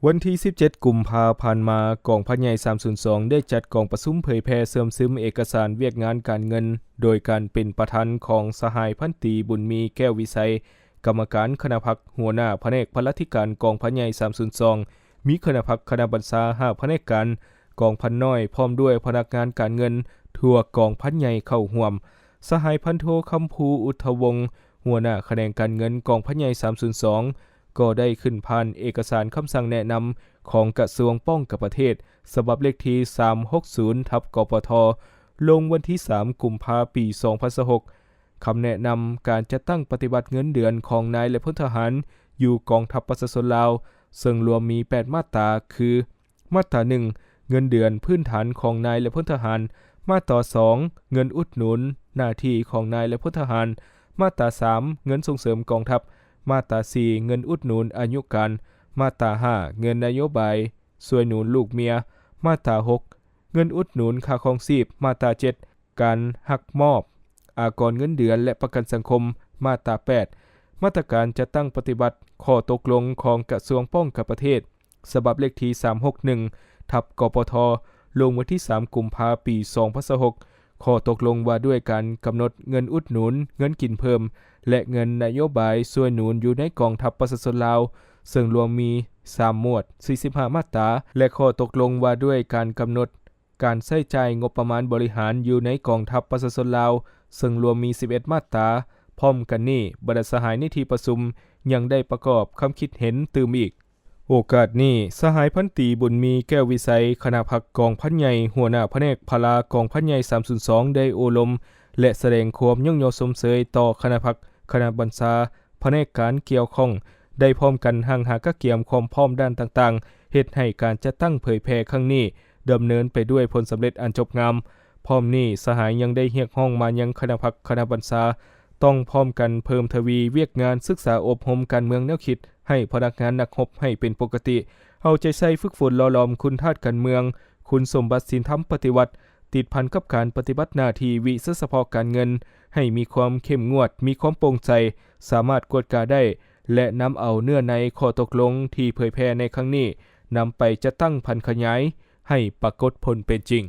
ວັນທີສິບເຈັດ ກຸມພາ ຜ່ານມາ, ກອງພັນໃຫຍ່ ສາມສູນສອງ ໄດ້ຈັດກອງປະຊຸມເຜີຍແຜ່ເຊື່ອມຊຶມເອກະສານວຽກງານການເງິນ ໂດຍການເປັນປະທານຂອງສະຫາຍພັນຕີ ບຸນມີ ແກ້ວວິໄຊ, ກຳມະການຄະນະພັກ, ຫົວໜ້າພະແນກພະລາທິການກອງພັນໃຫຍ່ ສາມສູນສອງ, ມີຄະນະພັກ, ຄະນະບັນຊາ, ຫ້າພະແນກການ, ກອງພັນນ້ອຍ ພ້ອມດ້ວຍພະນັກງານການເງິນທົ່ວກອງພັນໃຫຍ່ເຂົ້າຮ່ວມ. ສະຫາຍພັນໂທ ຄຳພູ ອຸດທະວົງ, ຫົວໜ້າຂະແໜງການເງິນກອງພັນໃຫຍ່ ສາມສູນສອງ ກໍໄດ້ຂຶ້ນຜ່ານເອກະສານຄຳສັ່ງແນະນຳຂອງກະຊວງປ້ອງກັນປະເທດ ສະບັບເລກທີ ສາມຫົກສູນ ທັບ ກປທ ລົງວັນທີ ສາມ ກຸມພາ ປີ ສອງພັນຊາວຫົກ ຄຳແນະນຳການຈັດຕັ້ງປະຕິບັດເງິນເດືອນຂອງນາຍ ແລະ ພົນທະຫານຢູ່ກອງທັບປະຊາຊົນລາວ, ເຊິ່ງລວມມີ ແປດ ມາດຕາ ຄື: ມາດຕາ ໜຶ່ງ ເງິນເດືອນພື້ນຖານຂອງນາຍ ແລະ ພົນທະຫານ, ມາດຕາ ສອງ ເງິນອຸດໜູນໜ້າທີ່ຂອງນາຍ ແລະ ພົນທະຫານ, ມາດຕາ ສາມ ເງິນສົ່ງເສີມກອງທັບ, ມາດຕາ ສີ່ ເງິນອຸດໜູນອາຍຸການ, ມາດຕາ ຫ້າ ເງິນນະໂຍບາຍຊ່ວຍໜູນລູກເມຍ, ມາດຕາ ຫົກ ເງິນອຸດໜູນຄ່າຄອງຊີບ, ມາດຕາ ເຈັດ ການຮັກມອບອາກອນເງິນເດືອນ ແລະ ປະກັນສັງຄົມ, ມາດຕາ ແປດ ມາດຕາການຈັດຕັ້ງປະຕິບັດຂໍ້ຕົກລົງຂອງກະຊວງປ້ອງກັນປະເທດ ສະບັບເລກທີ ສາມຫົກໜຶ່ງ ທັບ ກປທ ລົງວັນທີ ສາມ ກຸມພາ ປີ ສອງພັນຊາວຫົກ ຂໍ້ຕົກລົງວ່າດ້ວຍການກຳນົດເງິນອຸດໜູນ, ເງິນກິນເພີ່ມ ແລະ ເງິນນະໂຍບາຍຊ່ວຍໜູນຢູ່ໃນກອງທັບປະຊາຊົນລາວ, ເຊິ່ງລວມມີ ສາມ ໝວດ, ສີ່ສິບຫ້າ ມາດຕາ ແລະ ຂໍ້ຕົກລົງວ່າດ້ວຍການກຳນົດ ການໃຊ້ຈ່າຍງົບປະມານບໍລິຫານຢູ່ໃນກອງທັບປະຊາຊົນລາວ, ເຊິ່ງລວມມີ ສິບເອັດ ມາດຕາ. ພ້ອມກັນນີ້, ບັນດາສະຫາຍໃນທີ່ປະຊຸມຍັງໄດ້ປະກອບຄຳຄິດເຫັນຕື່ມອີກ. ໂອກາດນີ້, ສະຫາຍພັນຕີ ບຸນມີ ແກ້ວວິໄຊ, ຄະນະພັກກອງພັນໃຫຍ່, ຫົວໜ້າພະແນກພະລາກອງພັນໃຫຍ່ ສາມສູນສອງ ໄດ້ໂອ້ລົມ ແລະ ສະແດງຄວາມຍ້ອງຍໍຊົມເຊີຍຕໍ່ຄະນະພັກ, ຄະນະບັນຊາ, ພະແນກການກ່ຽວຂ້ອງ ໄດ້ພ້ອມກັນຮັ່ງຫາກະກຽມຄວາມພ້ອມດ້ານຕ່າງໆ, ເຮັດໃຫ້ການຈັດຕັ້ງເຜີຍແຜ່ຄັ້ງນີ້ ດຳເນີນໄປດ້ວຍຜົນສຳເລັດອັນຈົບງາມ. ພ້ອມນີ້, ສະຫາຍຍັງໄດ້ຮຽກຮ້ອງມາຍັງຄະນະພັກ, ຄະນະບັນຊາ ຕ້ອງພ້ອມກັນເພີ່ມທະວີວຽກງານສຶກສາອົບຮົມການເມືອງແນວຄິດໃຫ້ພະນັກງານນັກຮົບໃຫ້ເປັນປົກກະຕິ, ເອົາໃຈໃສ່ຝຶກຝົນຫຼໍ່ຫຼອມຄຸນທາດການເມືອງ, ຄຸນສົມບັດສິນທຳປະຕິວັດ, ຕິດພັນກັບການປະຕິບັດໜ້າທີ່ວິຊາສະເພາະການເງິນ ໃຫ້ມີຄວາມເຂັ້ມງວດ, ມີຄວາມໂປ່ງໃສ, ສາມາດກວດກາໄດ້ ແລະ ນຳເອົາເນື້ອໃນຂໍ້ຕົກລົງທີ່ເຜີຍແຜ່ໃນຄັ້ງນີ້ ນຳໄປຈັດຕັ້ງຜັນຂະຫຍາຍໃຫ້ປາກົດຜົນເປັນຈິງ.